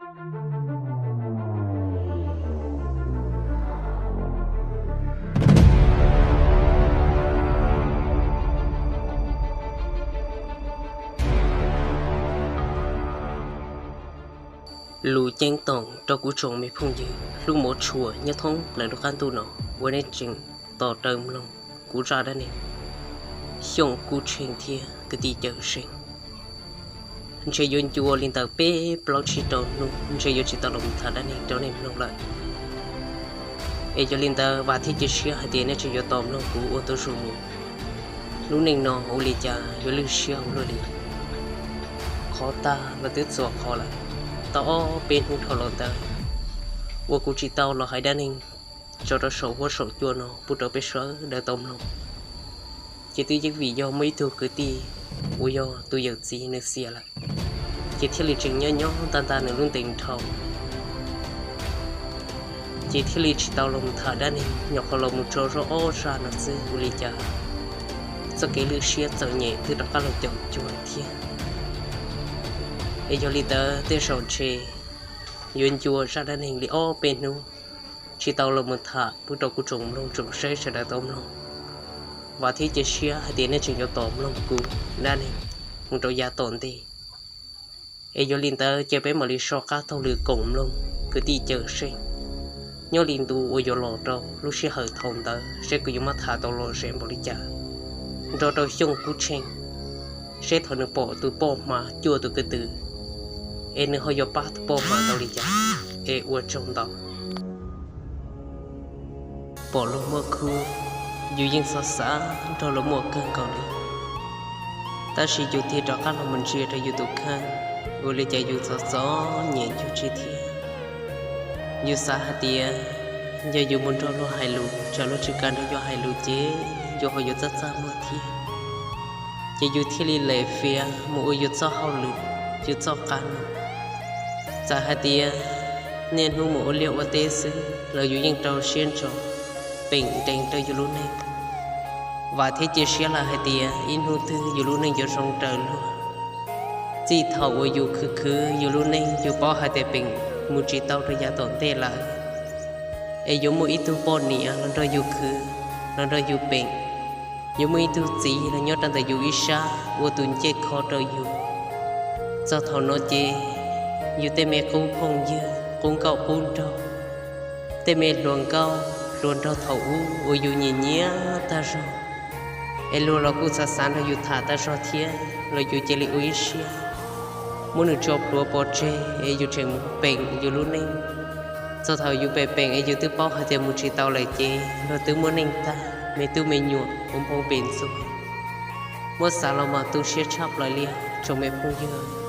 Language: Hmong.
Lus ceeb toom rau kuv tsoom me phooj ywg hlub hmov tshua nyob thoob plaws lub qab ntuj no, uas nej tseem tos raws mloog kuv zaj dab neeg Xyooj Kub Tsheej thiab kwv tij Cawm Seej. Ntshe yuav ncua li ntawm peb plaub tsib rau hnub ntshe yuav tsis tau los tham dab neeg rau nej mloog lawm. Es yog li ntawd vam thiab cia siab hais tias nej tseem yuav tos mloog kuv ua ntu zus mus. Lub neej no ua li cas yuav lwj siab hauv luaj li. Qhov tag los twb txhua qhov lawm, tau ob peb hnub dhau los ntawd uas kuv tsis tau los hais dab neeg tso rau saum huab saum cua no pub rau peb sawv daws tau mloog, ces twb yeej vim yog muaj ib tug kwv tij uas yog tus yawm txiv nws xiam lawm, ces thiaj li tseem nyob nyob ntag ntag nws lub ntees dhau, ces thiaj li tsis tau los tham dab neeg, nyuam qhuav los mus tso zog ob zaj no xwb. Ua li cas txoj kev lwj siab txom nyem twb rov qab los caum cuag thiab. Es yog li ntawd tej zaum ntshe yuav ncua zaj dab neeg li ob peb hnub tsis tau los mus tham pub rau kuv tsoom mloog tsoom saib sawv daws tau mloog. Vam thiab cia siab hais tias nej tseem yuav tos mloog kuv dab neeg mus rau yav tom ntej. Es yog li ntawd ces peb mam li so qab taug lw koom mloog kwv tij Cawm Seej nyob li ntu uas yuav los rau lub sij hawm thaum ntawd seb kuv yuav muab tham tau lom zem npaum li cas nrog rau Xyooj Kub Tsheej, seb thaum nws pom tus poj hma cuaj tus kwv tw, es nws ho yuav pab tus poj hma tau li cas. Es ua tsaug ntau. Pom luag muaj khub, yus yeej xav xav nrog luag muaj kawg nkaus li, tab sis yus thiaj rov qab los mus ntsia rau yus tus kheej, ua li cas yus txom txom nyem cuag tsi thiab. Yus xav hais tias yog yus mus nrog luag hais lus, tsam luag tsis kam nrog yus hais lus ces yus ho yuav txaj txaj muag thiab. Ces yus thiaj li lem fiav mus ua yus txoj hauj lwm, yus txoj qab no. Txawm hais tias niaj hnub mus ua liaj ua teb xwb los yus yeej rau siab ntso, peem nrees rau yus lub neej. Vam thiab cia siab lawm hais tias ib hnub twg yus lub neej yuav zoo raws luag. Txij thaum uas yus khwv khwv yus lub neej, yus paub hais tias peem mus tsis tau rau yav tom ntej lawm, es yuav muaj ib tug poj niam los nrog yus khwv, los nrog yus peem. Yuav muaj ib tug txiv los nyob rau ntawm yus ib sab ua tus ncej kho rau yus. Txog thaum no ces yus tej me qub phooj ywg, qub nkauj qub nraug, tej me hluas nkauj hluas nraug thaum ub uas yus nyiam nyiam tag zog, es luag los kuj xav xav nrog yus tham tag zog thiab los yus cia li ua ib siab muab nws tso plhuav pov tseg es yus tseem mus peem yus lub neej. Txog thaum yus peem peem es yus twb paub hais tias mus tsis tau lawm ces luag twb muaj neej tag, me tub me nyuam ua nphoo pem ntxuag. Muab xav los mas tu siab tshaj plaws li tsoom me phooj ywg.